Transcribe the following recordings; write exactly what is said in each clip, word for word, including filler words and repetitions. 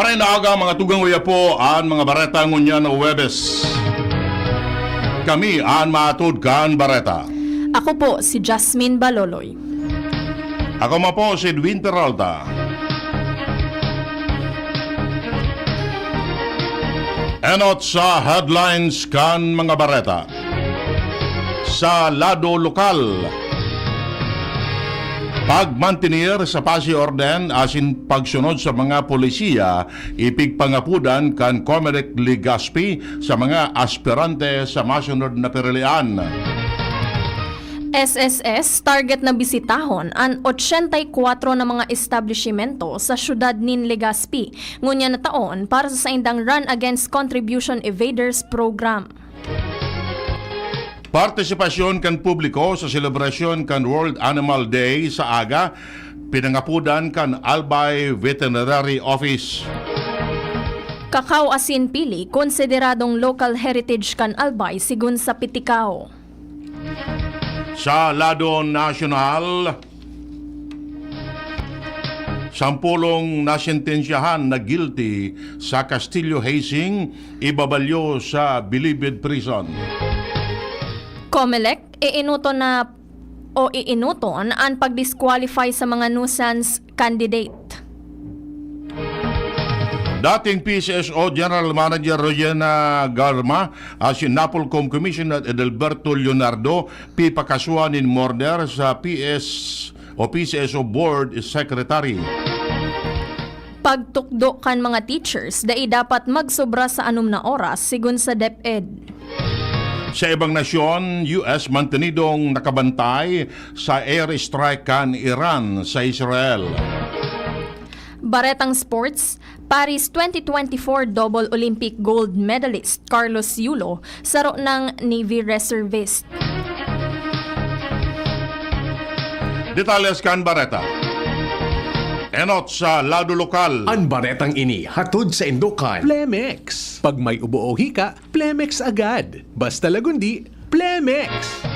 Maray na aga, mga tugang, uya po an mga bareta ngunyan na Huwebes. Kami an maatod kan bareta. Ako po si Jasmine Baloloy. Ako man po si Edwin Peralta. Enot sa headlines kan mga bareta. Sa lado lokal, pagmantener sa pasi orden asin pagsunod sa mga polisiya, ipigpangapodan kan Comelec Legazpi sa mga aspirante sa masunod na pirilian. S S S target na bisitahon an ochenta y kuwatro na mga establishimento sa siyudad nin Legazpi ngunyan na taon para sa saindang Run Against Contribution Evaders Program. Partisipasyon kan publiko sa selebrasyon kan World Animal Day sa aga, pinangapodan kan Albay Veterinary Office. Kakao asin pili, konsideradong local heritage kan Albay, sigon sa Pitikao. Sa lado nasyonal, sampolong nasentensyahan na guilty sa Castillo hazing, ibabalyo sa Bilibid Prison. Comelec, iinuton na o iinuton an pag-disqualify sa mga nuisance candidate. Dating P C S O General Manager Rowena Garma, asin Napolcom Commissioner Adalberto Leonardo, pipakasuhan nin murder sa P S o P C S O Board Secretary. Pagtukdo kan mga teachers, dai dapat magsobra sa anom na oras, sigon sa DepEd. Sa ibang nasyon, U S mantenidong nakabantay sa airstrike kan Iran sa Israel. Baretang sports, Paris twenty twenty-four double Olympic gold medalist Carlos Yulo, saro nang Navy reservist. Detalles kan bareta. Enot sa lado lokal. An baretang ini hatod saindo kan Plemex. Pag may ubo o hika, Plemex agad. Basta lagundi, Plemex!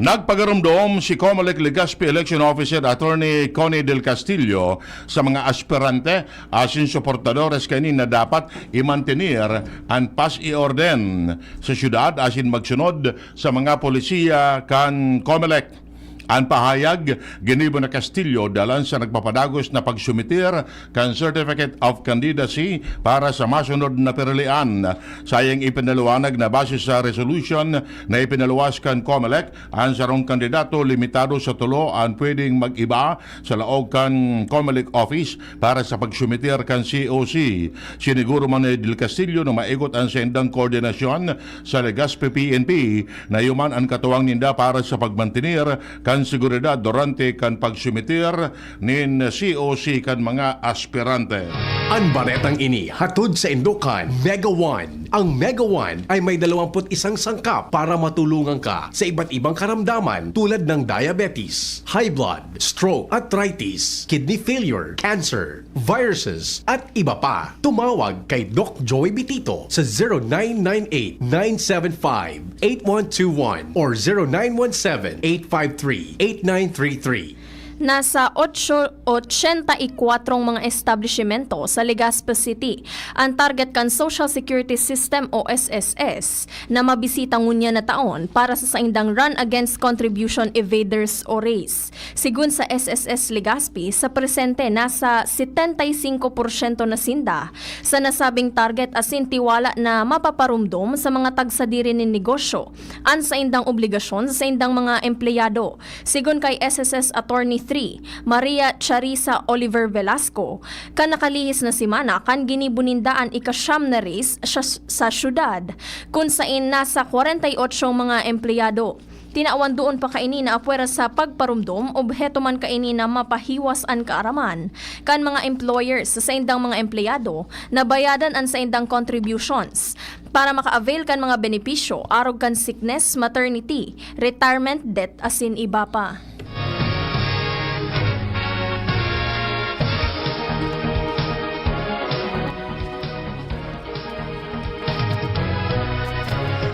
Nagpagaromdom si Comelec Legazpi Election Officer Attorney Connie Del Castillo sa mga aspirante asin suportadores kaini na dapat imantener an paz y orden sa syudad asin magsunod sa mga polisiya kan Comelec. An pahayag ginibo ni Castillo dalan sa nagpapadagos na pagsumitir kan Certificate of Candidacy para sa masunod na pirilian. Sayang ipinaliwanag na base sa resolution na ipinaluwas kan Comelec, an sarong kandidato limitado sa tulo an pwedeng mag-iba sa laog kan Comelec office para sa pagsumitir kan C O C. Siniguro man ni Del Castillo na maigot an saindang koordinasyon sa Legazpi P N P na iyo man an katuwang ninda para sa pagmantener kan seguridad durante kan pagsumitir nin C O C kan mga aspirante. An baretang ini hatod saindo kan Mega One. Ang Mega One ay may dalawampu't isang sangkap para matulungan ka sa iba't ibang karamdaman tulad ng diabetes, high blood, stroke, arthritis, kidney failure, cancer, viruses, at iba pa. Tumawag kay Doc Joey Bitito sa zero nine nine eight, nine seven five, eight one two one or zero nine one seven, eight five three, eight nine three three. Nasa otso, ochenta y kuwatrong mga establishimento sa Legazpi City an target kan Social Security System o S S S na mabisita ngunyan na taon para sa saindang Run Against Contribution Evaders o RACE. Sigun sa S S S Legazpi, sa presente nasa setenta y singko porsyento na sinda sa nasabing target asin tiwala na mapaparumdom sa mga tagsadiri nin negosyo an saindang obligasyon sa saindang mga empleyado. Sigun kay S S S Attorney three, Maria Charissa Oliver Velasco, kan nakalihis na semana kan ginibo ninda an ikasyam na RACE sa, sa syudad, kun sain nasa kwarenta y otso mga empleyado. Tinawan doon pa kaini na apwera sa pagparumdom, obheto man kaini na mapahiwas an kaaraman kan mga employers sa saindang mga empleyado na bayadan an saindang contributions para maka-avail kan mga benepisyo arog kan sickness, maternity, retirement debt, asin iba pa.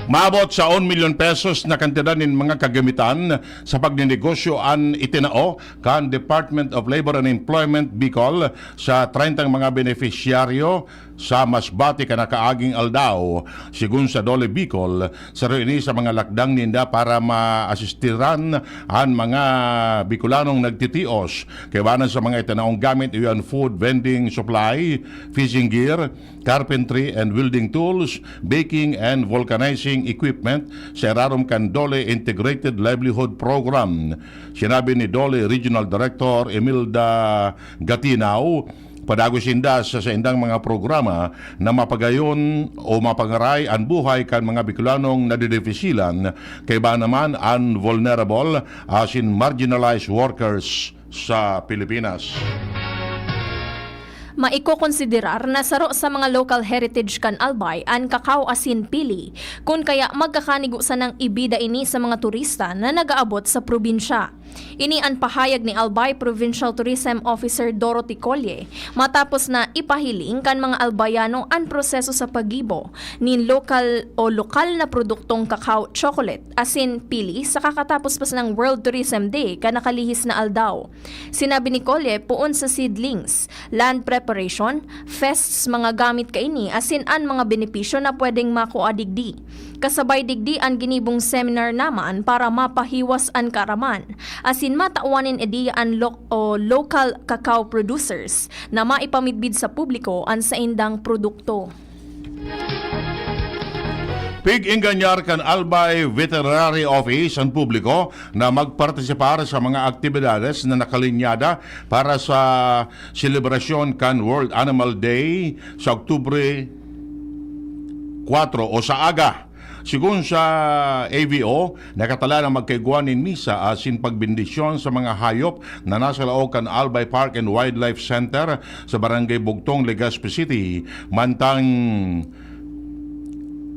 Maabot sa one milyon pesos na kantidad nin mga kagamitan sa pagnenegosyo an itinao kan Department of Labor and Employment Bicol sa treyntang mga benepisyaryo sa Masbate kan nakaaging aldaw. Sigun sa DOLE Bicol, saro ini sa mga lakdang ninda para maasistiran an mga Bicolanong nagtitios kaibanan sa mga itinaong gamit, iyan food, vending, supply, fishing gear, carpentry and welding tools, baking and vulcanizing equipment sa irarom kan DOLE Integrated Livelihood Program. Sinabi ni DOLE Regional Director Imelda Gatinao, padagos sinda sa saindang mga programa na mapagayon o mapangaray an buhay kan mga Bicolanong nadidifisilan, kaiba naman an vulnerable asin marginalized workers sa Pilipinas. Maikokonsiderar na saro sa mga local heritage kan Albay an kakao asin pili, kun kaya magkakanigo sanang ibida ini sa mga turista na nag-aabot sa probinsya. Ini an pahayag ni Albay Provincial Tourism Officer Dorothy Colle matapos na ipahiling kan mga Albayano an proseso sa paggibo nin lokal o lokal na produktong kakao, chocolate asin pili sa kakatapos pa sanang World Tourism Day kan nakalihis na aldaw. Sinabi ni Colle, poon sa seedlings, land preparation, fests, mga gamit kaini asin an mga benepisyo na pwedeng makua digdi. Kasabay digdi an ginibong seminar naman para mapahiwas an kaaraman asin matawan nin ideya an lo- o local cacao producers na maipamidbid sa publiko an saindang produkto. Pig-engganyar kan Albay Veterinary Office an publiko na magpartisipar sa mga aktibidades na nakalinyada para sa selebrasyon kan World Animal Day sa Oktubre kwatro o sa aga. Sigun sa A V O, nakatala na magkaigwa nin misa asin pagbendisyon sa mga hayop na nasa laog kan Albay Park and Wildlife Center sa Barangay Bugtong, Legazpi City, mantang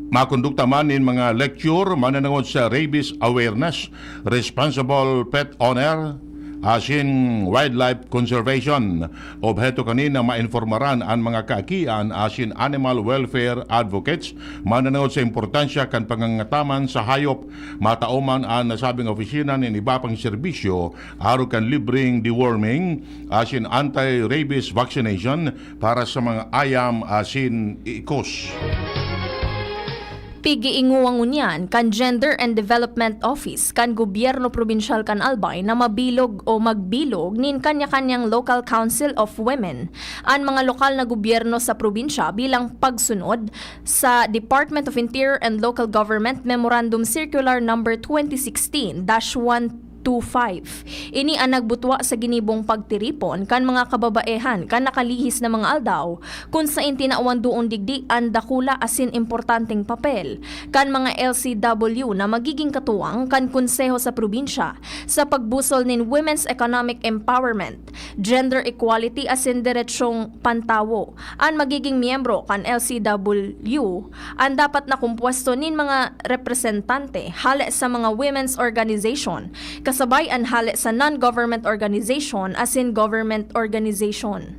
makondukta man nin mga lecture mananangod sa rabies awareness, responsible pet owner, asin wildlife conservation. Obheto kani na mainformaran an mga kaakian asin animal welfare advocates mananangod sa importansya kan pangangataman sa hayop. Matao man an nasabing opisina nin iba pang serbisyo arog kan libreng deworming asin anti-rabies vaccination para sa mga ayam asin ikos. Pig-iingowa ngunyan kan Gender and Development Office kan Gobyerno Probinsyal kan Albay na mabilog o magbilog nin kanya-kanyang Local Council of Women an mga lokal na gobyerno sa probinsya bilang pagsunod sa Department of Interior and Local Government Memorandum Circular Number twenty sixteen dash one two five. Ini an nagbutwa sa ginibong pagtiripon kan mga kababaehan kan nakalihis na mga aldaw, kun sain tinawan doon digdi an dakula asin importanteng papel kan mga L C W na magiging katuwang kan Konseho sa Probinsya sa pagbusol nin women's economic empowerment, gender equality asin deretsyong pantawo. An magiging miyembro kan L C W an dapat na kompuesto nin mga representante hale sa mga women's organization, kasabay an hale sa non-government organization asin government organization.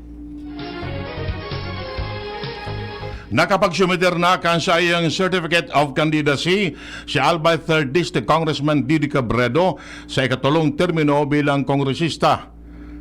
Nakapagsumiter na kan saiyang Certificate of Candidacy si Albay Third District Congressman Didi Cabredo sa ikatolong termino bilang kongresista.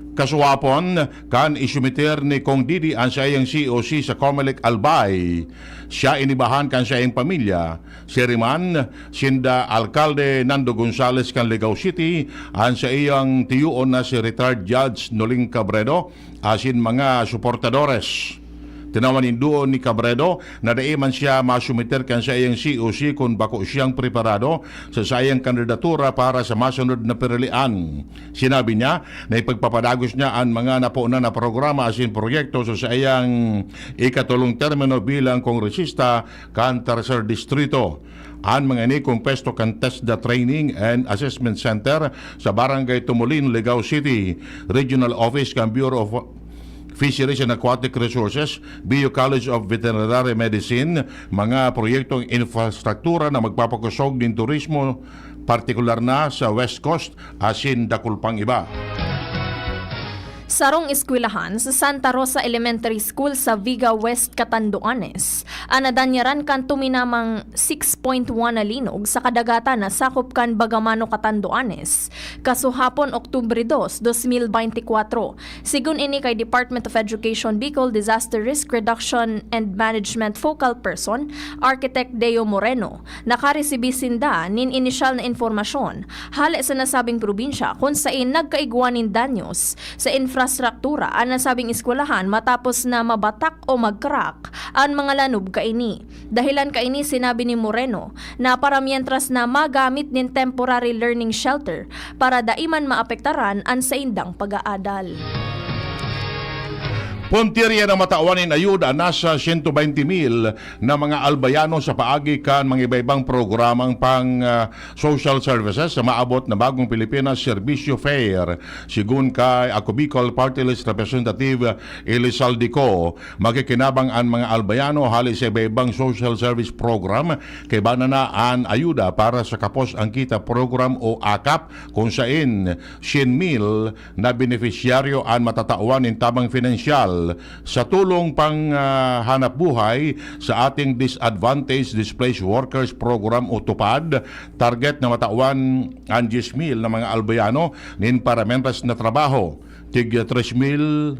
Kasuwapon, kan isumiter ni Cong Didi an saiyang C O C sa Comelec Albay, siya inibahan kan saiyang pamilya. Siya rin man, sinda Alkalde Nando Gonzales kan Legao City, an saiyang tiyoon na si retired Judge Noling Cabredo, asin mga suportadores. Tinawan nin duon ni Cabredo na dai man siya masumiter kan saiyang C O C kun bako siyang preparado sa saiyang kandidatura para sa masunod na pirilian. Sinabi niya na ipagpapadagos niya an mga naponan na programa asin proyekto sa saiyang ikatolong termino bilang kongresista kan Tercer Distrito. An mga ini kompuesto kan TESDA Training and Assessment Center sa Barangay Tumulin, Legao City, Regional Office kan Bureau of Fisheries and Aquatic Resources, B U College of Veterinary Medicine, mga proyektong infrastruktura na magpapakosog nin turismo, partikular na sa West Coast, asin dakul pang iba. Sarong eskwelahan sa Santa Rosa Elementary School sa Viga West, Catanduanes, an nadanyaran kan tuminamang six point one na linog sa kadagatan na sakop kan Bagamano, Catanduanes, kasuhapon, Oktubre dos, dos mil beintikwatro. Sigon ini kay Department of Education Bicol Disaster Risk Reduction and Management Focal Person, Architect Deo Moreno, nakaresibi sinda nin inisyal na impormasyon hale sa nasabing probinsya kun sain nagkaigwa nin danyos sa infrastruktura an nasabing eskwelahan matapos na mabatak o mag-crack an mga lanob kaini. Dahilan kaini, sinabi ni Moreno, na para mientras na magamit nin temporary learning shelter para dai man maapektaran an saindang pag-aadal. Puntirya na matawan nin ayuda nasa sento baynte mil na mga Albayano sa paagi kan mga iba-ibang programang pang, ah, social services sa maabot na Bagong Pilipinas Serbisyo Fair. Sigun kay Ako Bicol Party List Representative Elizalde Co, makikinabang an mga Albayano hali sa iba-ibang social service program, kaiba na an ayuda para sa kapos ang kita program o akap, kun sain syen mil na benepisyaryo an matatawan nin tabang pinansyal sa tulong pang, ah, hanap buhay sa ating Disadvantaged Displaced Workers Program o TUPAD. Target na matawan an dyes mil na mga Albayano nin paramentas na trabaho. Tig tres mil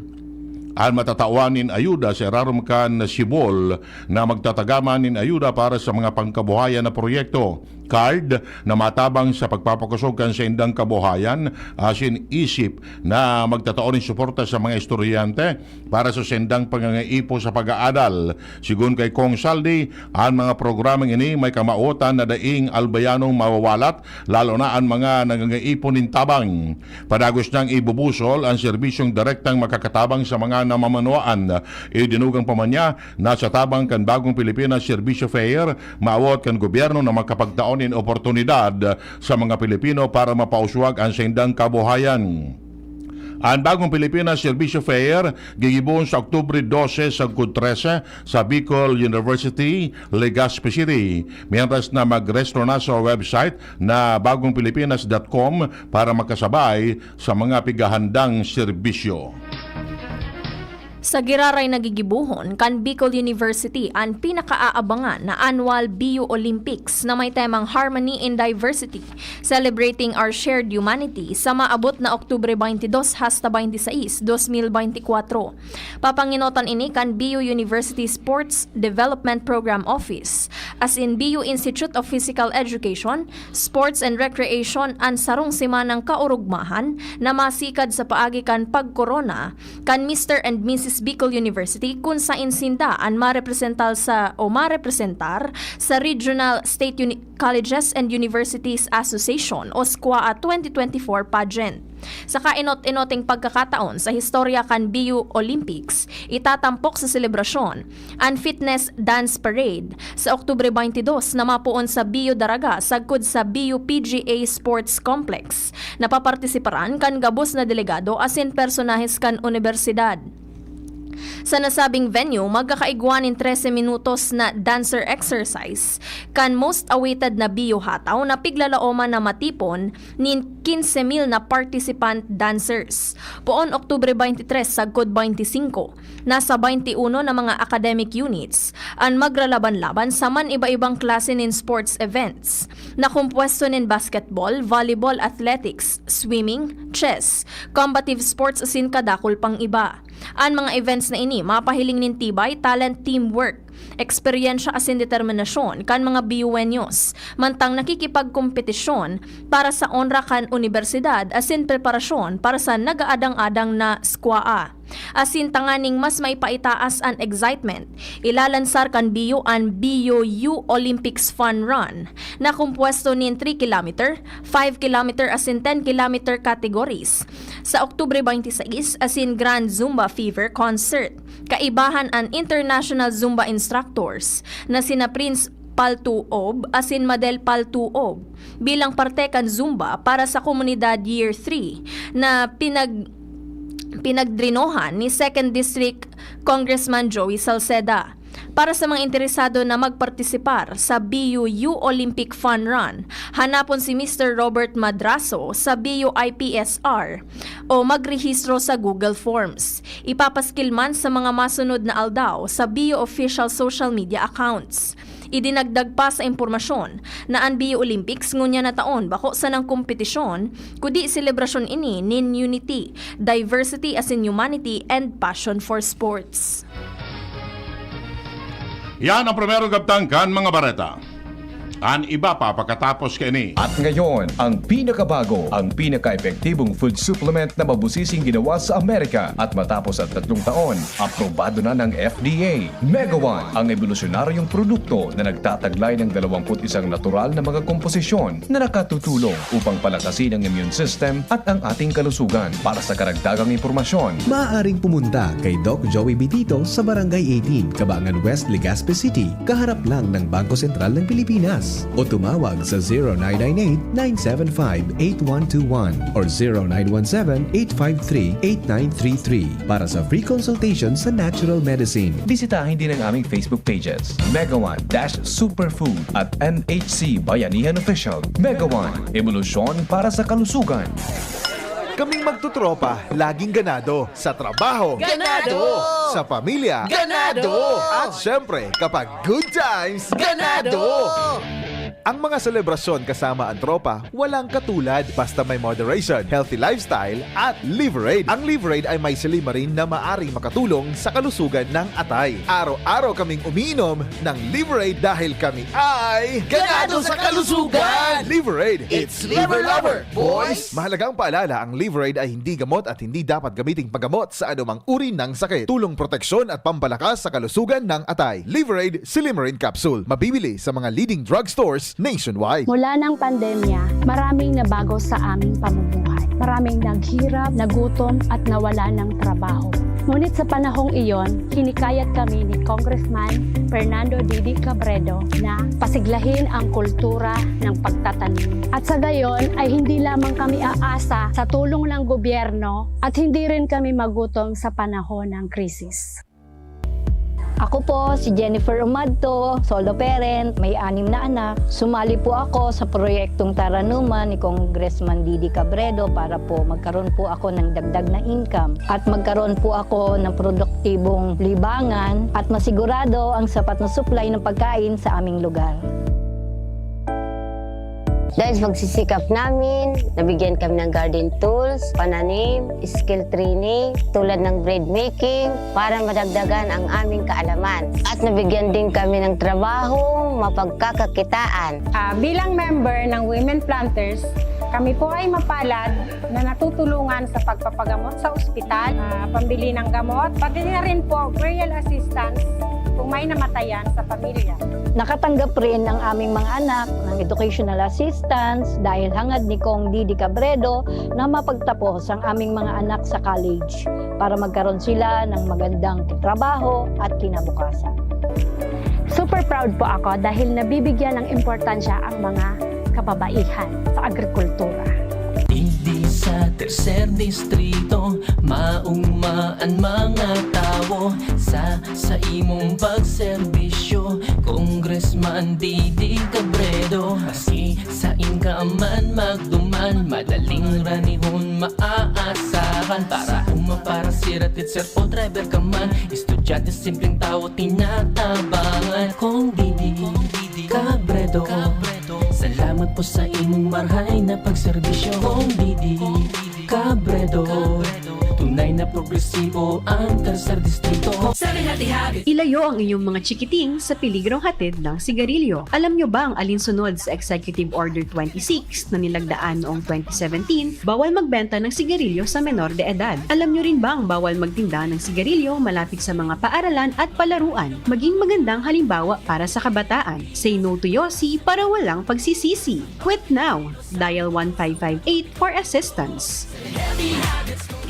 an matatawan nin ayuda sa irarom kan Sibol na magtatagaman nin ayuda para sa mga pangkabuhayan na proyekto. Card na matabang sa pagpapakosog kan saindang kabuhayan, asin isip na magtatao nin suporta sa mga estudyante para sa saindang pangangaipo sa pag-aadal. Sigun kay Cong Saldi, an mga programang ini may kamawotan na daing Albayanong mawawalat, lalo na an mga nangangaipo nin tabang. Padagos nang ibubusol an serbisyong direktang makakatabang sa mga namamanwaan. Idinugang pa man niya na sa tabang kan Bagong Pilipinas Serbisyo Fair, maawot kan gobyerno na makapagtao nin oportunidad sa mga Pilipino para mapauswag an saindang kabuhayan. An Bagong Pilipinas Serbisyo Fair gigibohon sa Oktubre dose sagkod trese sa Bicol University, Legazpi City, mientras na magrehisto na sa website na bagong pilipinas dot com para makasabay sa mga pighahandang serbisyo. Sa giraray na gigibohon kan Bicol University an pinakaaabangan na annual B U Olympics na may temang Harmony in Diversity, Celebrating Our Shared Humanity sa maabot na Oktubre baynte dos hasta baynte sais, dos mil baynte kwatro. Papangenotan ini kan B U University Sports Development Program Office, asin B U Institute of Physical Education, Sports and Recreation an sarong semanang kaorogmahan na masikad sa paagi kan pagkorona kan Mister and Missus Bicol University, kun sain sinda an marepresentar sa, o marepresentar sa Regional State Uni-, Colleges and Universities Association o SCUAA twenty twenty-four pageant. Sa kainot-inoting pagkakataon sa historia kan B U Olympics, itatampok sa selebrasyon an Fitness Dance Parade sa Oktubre baynte dos na mapoon sa B U Daraga sagkod sa B U P G A Sports Complex. Napapartisiparan kan gabos na delegado asin personahes kan unibersidad. Sa nasabing venue, magkakaigwa nin trese minutos na dancer exercise kan most awaited na B U Hataw na piglalaoman na matipon nin quince mil na participant dancers. Poon Oktubre baynte tres sagkod baynte singko, nasa baynte uno na mga academic units an magralaban-laban sa man-iba-ibang klase nin sports events na kompuesto nin basketball, volleyball, athletics, swimming, chess, combative sports asin kadakul pang iba. An mga events na ini mapahiling nin tibay, talent, teamwork, eksperyensya asin determinasyon kan mga B U-enyos, mantang nakikipagkompetisyon para sa onra kan unibersidad asin preparasyon para sa nag-aadang-adang na SCUAA. Asin tanganing mas maipaitaas an excitement, ilalansar kan B U an B U Youth Olympics Fun Run na kompuesto nin three kilometer, five kilometer asin ten kilometer categories sa Oktubre baynte sais asin Grand Zumba Fever Concert. Kaibahan an international Zumba instructors na sina Prince Paltuob asin Madel Paltuob bilang parte kan Zumba para sa Komunidad Year three na pinag-, pinagdrinohan ni Second District Congressman Joey Salceda. Para sa mga interesado na magpartisipar sa B U U Olympic Fun Run, hanapon si Mister Robert Madrazo sa B U I P S R o magrehistro sa Google Forms. Ipapaskil man sa mga masunod na aldaw sa B U official social media accounts. Idinagdag pa sa impormasyon na an B U Olympics ngunyan na taon bako sanang kompetisyon, kundi selebrasyon ini nin unity, diversity asin humanity and passion for sports. Yan ang primerong kabtang kan mga bareta. An iba pa pakatapos kaini. At ngayon, ang pinakabago, ang pinaka-epektibong food supplement na mabusising ginawa sa Amerika at matapos ang tatlong taon, aprobado na ng F D A. Megawan, ang ebolusyonaryong produkto na nagtataglay ng dalawampu't isang natural na mga komposisyon na nakatutulong upang palakasin ang immune system at ang ating kalusugan. Para sa karagdagang impormasyon, Maaaring pumunta kay Doc Joey Bitito sa Barangay eighteen, Cabangan West, Legazpi City, kaharap lang ng Bangko Sentral ng Pilipinas. O tumawag sa zero nine nine eight, nine seven five, eight one two one or zero nine one seven, eight five three, eight nine three three para sa free consultation sa natural medicine. Bisitahin din ang aming Facebook pages, Megawan dash Superfood at N H C Bayanihan Official. Megawan, ebolusyon para sa kalusugan. Kaming magtotropa, laging ganado. Sa trabaho. Ganado! Sa pamilya. Ganado! At syempre, kapag good times, Ganado! Ang mga selebrasyon kasama ang tropa, walang katulad. Basta may moderation, healthy lifestyle, at Liverade. Ang Liverade ay may silymarin na maaring makatulong sa kalusugan ng atay. Araw-araw kaming umiinom ng Liverade dahil kami ay Ganado sa kalusugan! Liverade. It's Liver Lover, boys! Mahalagang paalala, ang Liverade ay hindi gamot at hindi dapat gamiting paggamot sa anumang uri ng sakit. Tulong proteksyon at pampalakas sa kalusugan ng atay. Liverade Silymarin Capsule. Mabibili sa mga leading drugstores nationwide. Mula ng pandemya, maraming nabago sa aming pamumuhay. Maraming naghirap, nagutom at nawala ng trabaho. Ngunit sa panahong iyon, hinikayat kami ni Congressman Fernando Didi Cabredo na pasiglahin ang kultura ng pagtatanim. At sa gayon ay hindi lamang kami aasa sa tulong ng gobyerno at hindi rin kami magutom sa panahon ng krisis. Ako po si Jennifer Umadto, solo parent, may anim na anak. Sumali po ako sa proyektong Taranuman ni Congressman Didi Cabredo para po magkaroon po ako ng dagdag na income at magkaroon po ako ng produktibong libangan at masigurado ang sapat na supply ng pagkain sa aming lugar. Dahil sa pagsisikap namin, nabigyan kami ng garden tools, pananim, skill training tulad ng bread making para madagdagan ang aming kaalaman. At nabigyan din kami ng trabahong mapagkakakitaan. Ah, bilang member ng Women Planters, kami po ay mapalad na natutulungan sa pagpapagamot sa ospital, ah, pambili ng gamot, pati na rin po burial assistance kung may namatayan sa pamilya. Nakatanggap rin ang aming mga anak ng educational assistance dahil hangad ni Cong Didi Cabredo na mapagtapos ang aming mga anak sa college para magkaroon sila ng magandang trabaho at kinabukasan. Super proud po ako dahil nabibigyan ng importansya ang mga kababaihan sa agrikultura. Digdi sa tercer distrito, maugma an mga tawo sa, sa imong pagserbisyo, Congressman Didi Cabredo. Maski sain ka man magduman, madaling ranihon maaasahan. Para uma, para sira, teacher o driver ka man, estudyante, simpleng tawo, tinatabangan. Cong Didi Cabredo, salamat po sa imong marhay na pagserbisyo. Cong Didi Cabredo, tunay na progresibo ang Tercer Distrito. Ilayo ang inyong mga chikiting sa peligrong hatid ng sigarilyo. Alam nyo ba ang alinsunod sa Executive Order twenty-six na nilagdaan noong twenty seventeen? Bawal magbenta ng sigarilyo sa menor de edad. Alam nyo rin bang bawal magtinda ng sigarilyo malapit sa mga paaralan at palaruan? Maging magandang halimbawa para sa kabataan. Say no to Yossi para walang pagsisisi. Quit now! Dial one five five eight for assistance.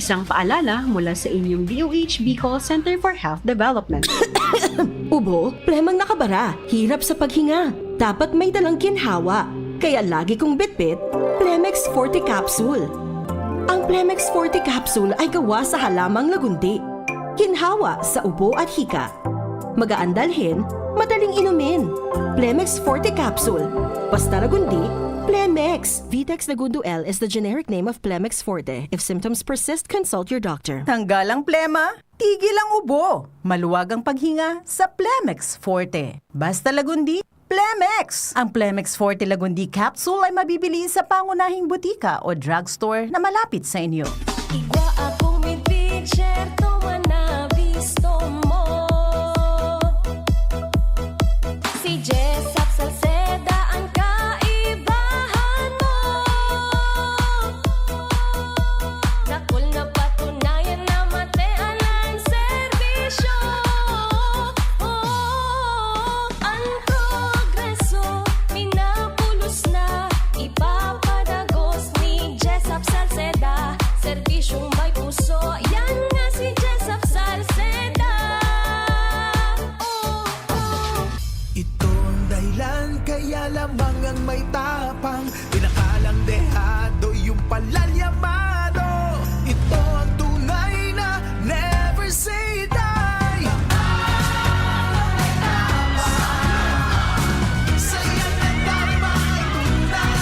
Isang paalala mula sa inyong D O H Bicol Center for Health Development. Ubo, plemang nakabara, hirap sa paghinga. Dapat may dalang ginhawa. Kaya lagi kong bitbit, Plemex Forte Capsule. Ang Plemex Forte Capsule ay gawa sa halamang lagundi. Ginhawa sa ubo at hika. Magaan dalhin, madaling inumin. Plemex Forte Capsule. Basta Lagundi, Plemex. Vitex Lagundo L is the generic name of Plemex Forte. If symptoms persist, consult your doctor. Tanggal ang plema, tigil ang ubo. Maluwag ang paghinga sa Plemex Forte. Basta Lagundi, Plemex! Ang Plemex Forte Lagundi Capsule ay mabibili sa pangunahing butika o drugstore na malapit sa inyo. Igwa akong midpicture, tuman na bisto mo. Si Jessop Salceda ang kaibahan mo. Dakul na patunayan na matean ang serbisyo. Oh, ang progreso, minapulos na, ipapadagos ni Jessop Salceda. Serbisyong may puso, yan nga si Jessop Salceda. Oh, oh. Ito ang dahilan, kaya lamang ang may tapang. Pinakalang dehado, yung palalyamado. Ito ang tunay na never say die. Sa iyang nagdarma ay tunay.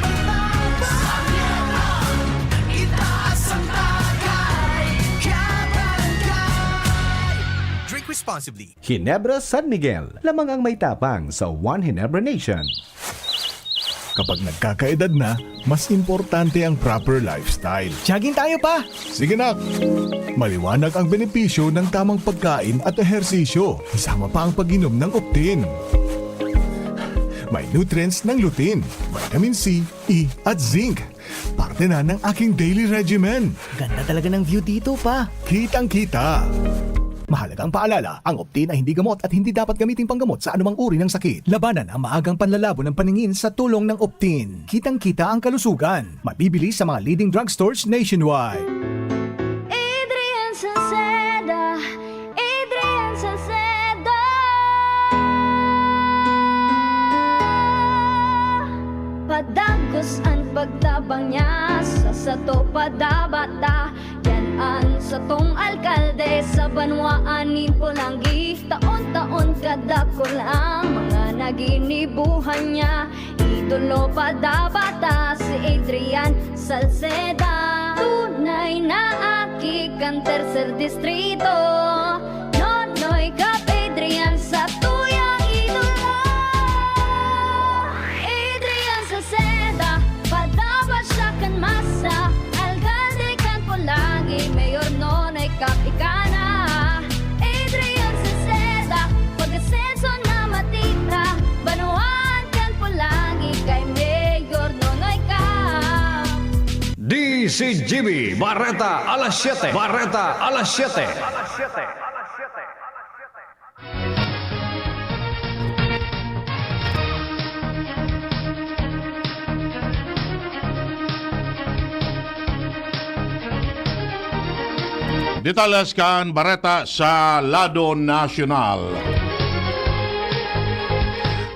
Ang matapang, itaas ang tagay, kabarangay. Drink responsibly. Ginebra San Miguel, lamang ang may tapang sa One Ginebra Nation. Kapag nagkakaedad na, mas importante ang proper lifestyle. Jogging tayo, pa! Sige, nak! Maliwanag ang benepisyo ng tamang pagkain at ehersisyo, kasama pa ang pag-inom ng Optin. May nutrients ng lutein, vitamin C, E, at zinc. Parte na ng aking daily regimen. Ganda talaga ng view dito, pa. Kitang-kita. Mahalagang paalala, ang Optin ay hindi gamot at hindi dapat gamiting panggamot sa anumang uri ng sakit. Labanan ang maagang panlalabo ng paningin sa tulong ng Optin. Kitang-kita ang kalusugan. Mabibili sa mga leading drugstores nationwide. Adrian Salceda, Adrian Salceda. Padagos an pagtabang niya sa sato padabata. Yan an satong alkalde sa banwaan nin Polangui. Taon-taon kadakul ang mga naginibuhan niya. Idolo padabata si Adrian Salceda. Tunay na aki kan Tercer Distrito. Nonoy Cap Adrian sa tuyang idolo. Adrian Salceda, padaba siya kan masa. Alkalde kan Polangui, Mayor Nonoy Cap ika na. Adrian Salceda, pag-asenso na matira. Banwaan kan Polangui kay Mayor Nonoy Cap. D C G B, Bareta alas siyete. Bareta alas siyete. Detalles kan bareta sa lado nasyonal.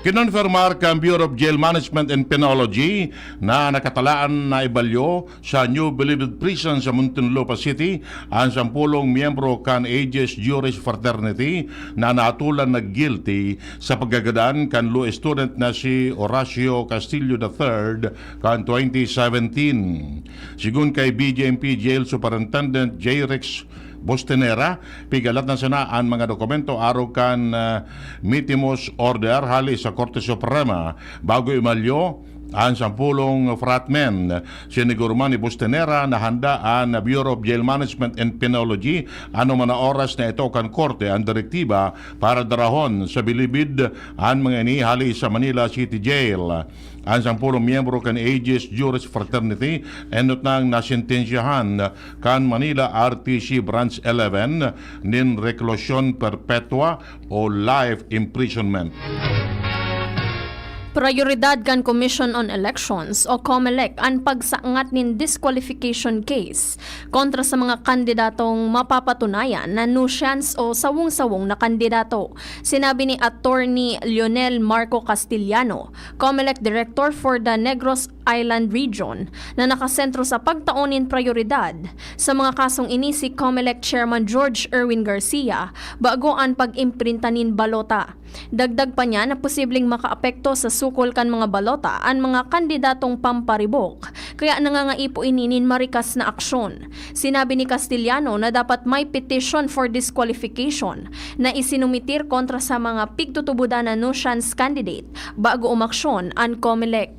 Kinonfirmar kan Bureau of Jail Management and Penology na nakatalaan na ibalyo sa New Bilibid Prison sa Muntinlupa City an sampolong miyembro kan Aegis Juris Fraternity na naatolan na guilty sa pagkagadan kan law student na si Horacio Castillo the third kan twenty seventeen. Sigon kay B J M P Jail Superintendent J Rex Bostenera, pigalat na sana an mga dokumento arog kan, ah, Mitimus Order hale sa Korte Suprema bago imalyo an sampolong fratmen. Siniguro man ni Bostenera na handa an Bureau of Jail Management and Penology anoman na oras na ito kan korte an direktiba para darahon sa bilibid an mga ini hale sa Manila City Jail. An sampolong miyembro kan Aegis Juris Fraternity enot nang nasentensyahan kan Manila R T C Branch eleven nin reklusyon perpetua o life imprisonment. Prayoridad kan Commission on Elections o COMELEC an pagsangat nin disqualification case kontra sa mga kandidatong mapapatunayan na nuisance o sawong-sawong na kandidato. Sinabi ni Attorney Lionel Marco Castellano, COMELEC Director for the Negros Island Region na nakasentro sa pagtao nin prayoridad sa mga kasong ini si Comelec Chairman George Erwin Garcia bago an pag-imprinta nin balota. Dagdag pa niya na posibleng makaapekto sa sukol kan mga balota an mga kandidatong pamparibok, kaya nangangaipo ini nin marikas na aksyon. Sinabi ni Castellano na dapat may petition for disqualification na isinumitir kontra sa mga pigtutubodan na nuisance candidate bago umaksyon an Comelec.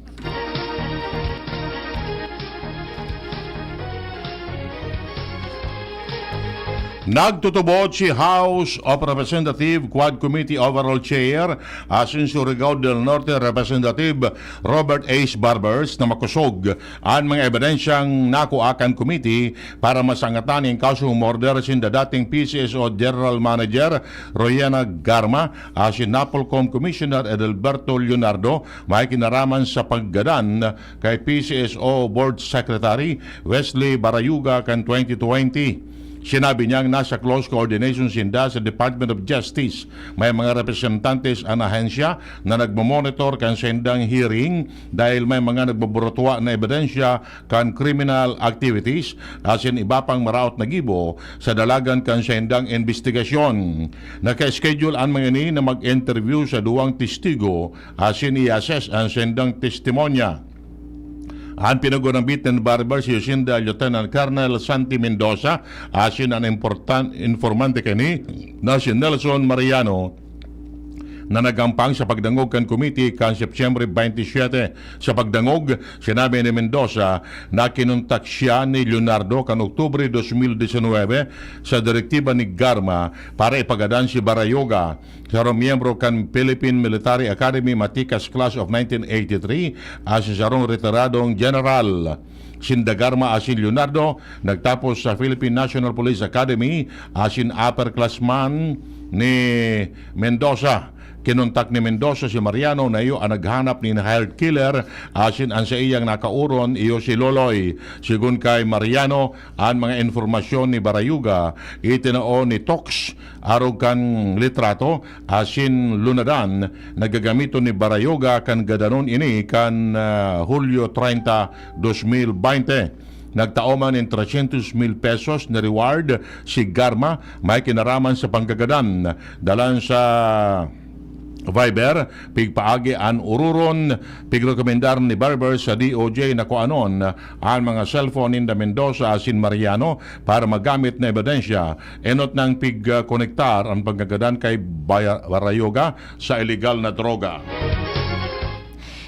Nagtutubod si House of Representative Quad Committee Overall Chair asin Surigao del Norte Representative Robert Ace Barbers na makosog an mga ebidensyang nakua kan committee para masangatan nin kasong murder sinda dating P C S O General Manager Royena Garma asin Napolcom Commissioner Edelberto Leonardo may kinaraman sa paggadan kay P C S O Board Secretary Wesley Barayuga kan twenty twenty. Sinabi niyang nasa close coordination sinda sa Department of Justice. May mga representantes an ahensya na nagmomonitor kan saindang hearing dahil may mga nagbuburutua na ebidensya kan criminal activities asin iba pang maraot na gibo sa dalagan kan saindang imbestigasyon. Naka-schedule an mga ini na mag-interview sa duwang testigo asin i-assess an saindang testimonya. An pinagurambit nin Barber si Lucinda Lieutenant Colonel Santi Mendoza asin an important informante kani na si Nelson Mariano na nagampang sa pagdangog kan komite kan Setyembre twenty-seven. Sa pagdangog, sinabi ni Mendoza na kinontak siya ni Leonardo kan Oktubre dos mil disinwebe sa direktiba ni Garma para ipagadan si Barayoga, sarong miyembro kan Philippine Military Academy matikas class of nineteen eighty-three, asin sarong retiradong general. Sinda Garma asin Leonardo nagtapos sa Philippine National Police Academy asin upper class man ni Mendoza. Kinontak ni Mendoza si Mariano na iyo an naghanap nin hired killer asin an saiyang nakauron iyo si Loloy. Sigon kay Mariano, an mga informasyon ni Barayuga itinao ni Tox arog kan litrato asin lunadan na gagamiton ni Barayuga kan gadanon ini kan, ah, Hulyo treinta, dos mil baynte. Nagtao man nin trescientos mil pesos na reward si Garma may kinaraman sa panggagadan. Dalan sa Viber, pigpaagi an ururon, pigrekomendar ni Barber sa D O J na kuanon an mga cellphone ninda Mendoza asin Mariano para magamit na ebidensya. Enot nang pigkonektar an panggagadan kay Baya-, Barayoga sa iligal na droga.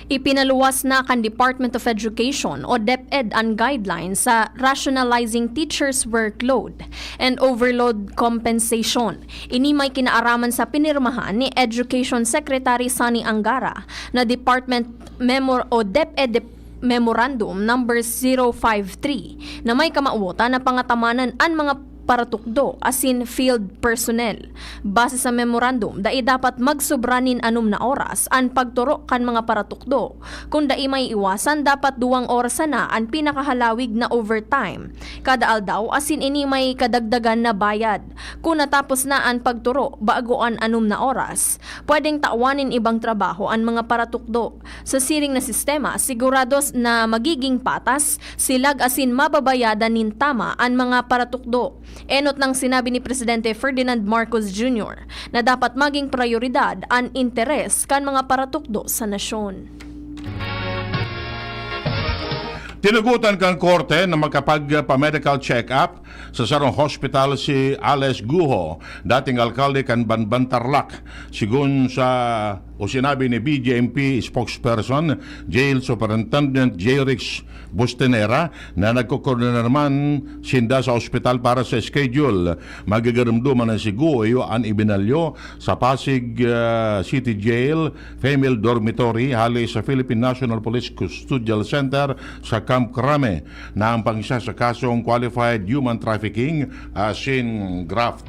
Ipinaluwas na kan Department of Education o DepEd an guidelines sa Rationalizing Teachers' Workload and Overload Compensation. Ini may kinaaraman sa pinirmahan ni Education Secretary Sonny Angara na Department Memor-, o DepEd Dep-, Memorandum Number zero five three na may kamawotan na pangatamanan an mga paratukdo asin field personnel. Base sa memorandum, dai dapat magsobra nin anom na oras an pagturo kan mga paratukdo. Kun dai maiiwasan, dapat duwang oras sana an pinakahalawig na overtime kada aldaw asin ini may kadagdagan na bayad. Kun natapos na an pagturo bago an anom na oras, pwedeng tawan nin ibang trabaho an mga paratukdo. Sa siring na sistema, sigurados na magiging patas, silag asin mababayadan nin tama an mga paratukdo. Enot nang sinabi ni Presidente Ferdinand Marcos Junior na dapat maging prayoridad an interes kan mga paratukdo sa nasyon. Tinugotan kan korte na makapagpa-medical check-up sa sarong hospital si Alex Guho, dating alkalde kan Banban Tarlac. Sigon sa o sinabi ni B J M P spokesperson, Jail Superintendent J Rix Bustenera, na nagkokoordinar man sinda sa ospital para sa schedule. Magigarumduman na si Guho iyo an ibinalyo sa Pasig, ah, City Jail Female Dormitory hali sa Philippine National Police Custodial Center sa Camp Crame na ang pangisa sa kasong qualified human trafficking asin graft.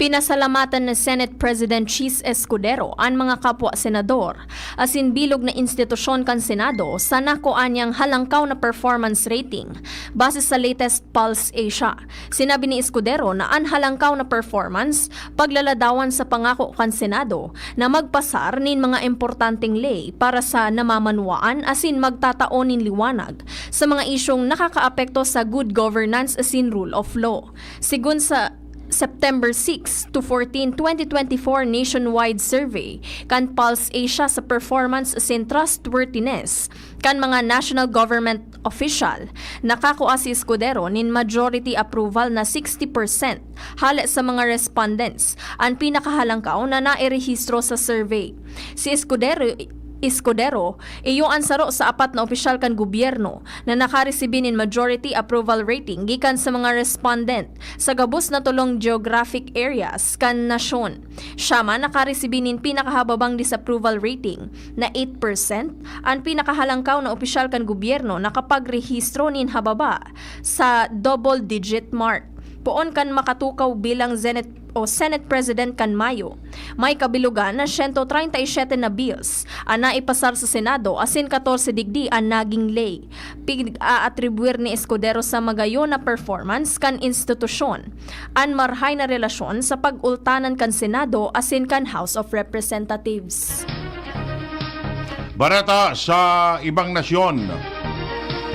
Pinasalamatan ni Senate President Chiz Escudero an mga kapwa senador asin bilog na institusyon kan Senado sa nakuha niyang halangkaw na performance rating base sa latest Pulse Asia. Sinabi ni Escudero na an halangkaw na performance paglaladawan sa pangako kan Senado na magpasar nin mga importanteng ley para sa namamanwaan asin magtatao nin liwanag sa mga isyung nakakaapekto sa good governance asin rule of law. Sigon sa September six to fourteen, twenty twenty-four nationwide survey kan Pulse Asia sa performance asin trustworthiness kan mga national government official, nakakua si Escudero nin majority approval na sixty percent hale sa mga respondents, an pinakahalangkaw na nairehistro sa survey. Si Escudero, Escudero, iyo an saro sa apat na opisyal kan gobyerno na nakaresibi nin majority approval rating gikan sa mga respondent sa gabos na tolong geographic areas kan nasyon. Siya man nakaresibi nin pinakahababang disapproval rating na eight percent, an pinakahalangkaw na opisyal kan gobyerno nakapagrehistro nin hababa sa double-digit mark. Poon kan makatukaw bilang Senate o Senate President kan Mayo, may kabilogan na siyento treinta y siete na bills an naipasar sa Senado asin katorse digdi an naging ley. Pig-aatribwir ni Escudero sa magayon na performance kan institusyon an marhay na relasyon sa pag-ultanan kan Senado asin kan House of Representatives. Bareta sa ibang nasyon.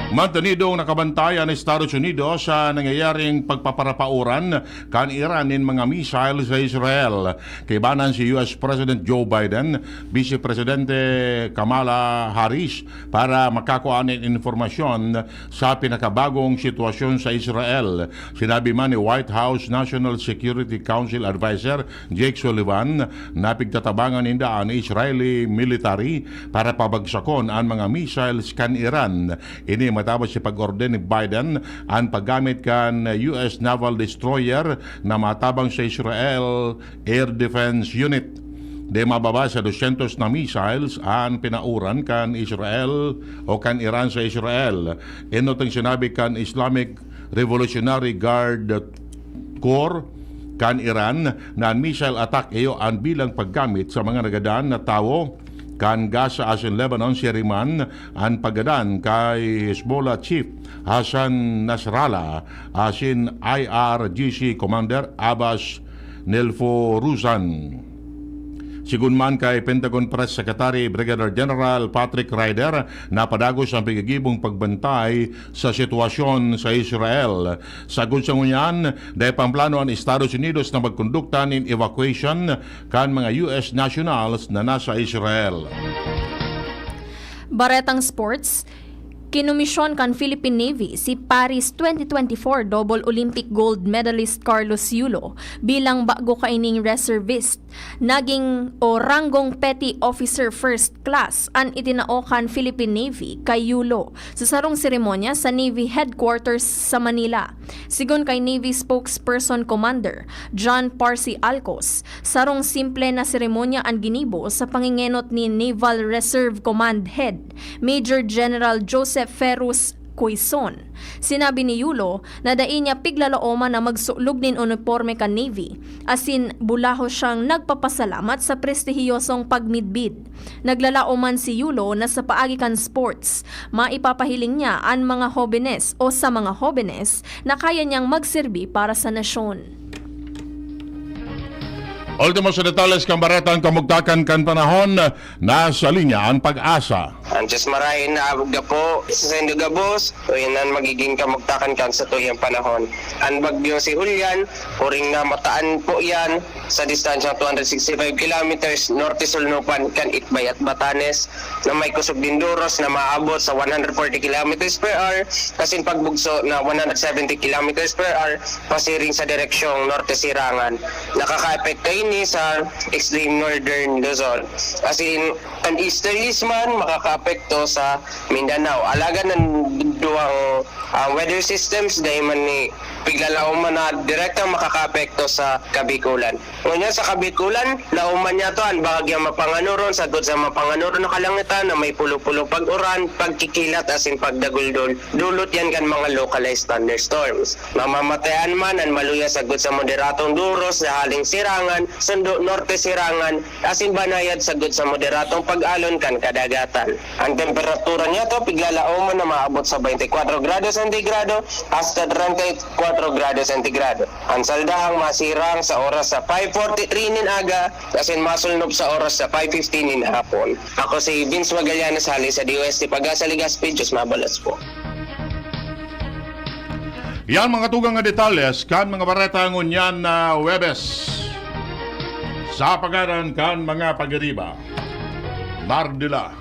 Mantenidong nakabantay an Estados Unidos sa nangyayaring pagpaparapauran kan Iran nin mga missile sa Israel. Kaibanan si U S President Joe Biden, Vice Presidente Kamala Harris para makakua nin impormasyon sa pinakabagong sitwasyon sa Israel. Sinabi man ni White House National Security Council Advisor Jake Sullivan na pigtatabangan ninda an Israeli military para pabagsakon an mga missiles kan Iran. Ini matapos sa pag-orden ni Biden an paggamit kan U S naval destroyer na matabang sa Israel Air Defense Unit. Di mababa sa dosyentos na missiles an pinauran kan Israel o kan Iran sa Israel. Enot ang sinabi kan Islamic Revolutionary Guard Corps kan Iran na an missile attack iyo an bilang paggamit sa mga nagadan na tawo kan Gaza asin Lebanon. Siring man an paggadan kay Hezbollah Chief Hassan Nasrallah asin I R G C Commander Abbas Nelfourouzan. Sigun man kay Pentagon Press Secretary Brigadier General Patrick Ryder, napadagos ang pigigibong pagbantay sa sitwasyon sa Israel. Sagkod sa ngunyan, dai pa plano an Estados Unidos na magkondukta nin evacuation kan mga U S nationals na nasa Israel. Baretang sports, kinomisyon kan Philippine Navy si Paris twenty twenty-four double Olympic gold medalist Carlos Yulo bilang bago kaining reservist. Naging o ranggong petty officer first class an itinao kan Philippine Navy kay Yulo sa sarong seremonya sa Navy Headquarters sa Manila. Sigon kay Navy Spokesperson Commander John Parsi Alcos, sarong simple na seremonya an ginibo sa pangengenot ni Naval Reserve Command Head Major General Joseph Ferrus Quezon. Sinabi ni Yulo na dai niya piglalaoman na magsulog nin uniporme kan Navy, asin bulahos siyang nagpapasalamat sa prestihiyosong pagmidbid. Naglalaom man si Yulo na sa paagi kan sports, maipapahiling niya an mga hobenes o sa mga hobenes na kaya niyang magserbi para sa nasyon. Ultimo sa detalles kan baretang kamugtakan kan panahon, nasa linya an Pag-asa. Antes marahin na gapo sa saindo gabos, o yan ang magiging kamugtakan kan sa tuyang panahon. An bagyong si Julian, uring na mataan po yan sa distansyang two hundred sixty-five kilometers norte-sulnupan kan Itbay at Batanes, na may kusog nin duros na maabot sa one hundred forty kilometers per hour, asin pagbugso na one hundred seventy kilometers per hour, pasiring sa direksyong norte-sirangan. Nakakaapekto ini sa extreme northern Luzon. Asin, an easterlies man makakaapekto sa Mindanao. Alagad an duwang, ah, weather systems, dai man ni piglalauman na direktang makakaapekto sa Kabikulan. Ngunyan sa Kabikulan, lauman niya to an bahagyang mapanganuron sagkod sa mapanganuron na kalangitan na may pulo-pulo pag-uran, pagkikilat asin pagdaguldol. Dulot yan kan mga localized thunderstorms. Mamamatean man an maluya sagkod sa moderatong duros na haling sirangan, sundo norte sirangan, asin banayad sagkod sa moderatong pag-alon kan kadagatan. An temperatura niya to piglalauman na maabot sa twenty-four grado sentigrado hasta treinta y cuatro grado sentigrado. An saldahang masirang sa oras sa five forty-three nin aga, asin masulnop sa oras sa five fifteen nin hapon. Ako si Vince Magallanes, hali sa D O S T Pag-asa, Legazpi. Diyos mabalos po. Yan mga tugang nga detalles kan mga bareta ngunyan na Huwebes. Sa pagaran kan mga pagiriba, Mardila,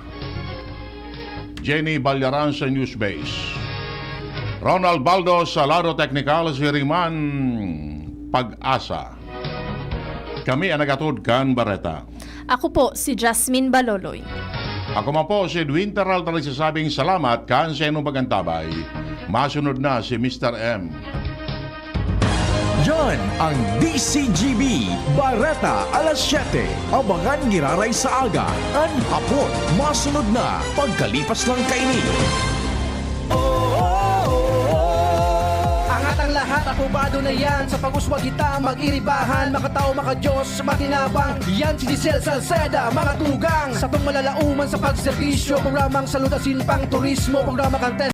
Jenny Balyaran sa Newsbase, Ronald Baldo sa Lado Teknikal, si Riman Pag-asa. Kami ang nagatod kan bareta. Ako po si Jasmine Baloloy. Ako man po si Edwin Peralta nagsasabing salamat kan sa inyong pagantabay. Masunod na si Mister M. Yan ang D C G B, Bareta alas siyete. Abangan giraray sa aga, an hapon, masunod na pagkalipas lang kaini. Angat ang lahat, apobado na yan. Sa pag-uswag kita, mag-iribahan. Makatao, makadiyos, matinabang. Yan si Giselle Salceda, mga tugang. Sa pangmalalauman sa pagserbisyo, programang salud asin pang turismo, programa kan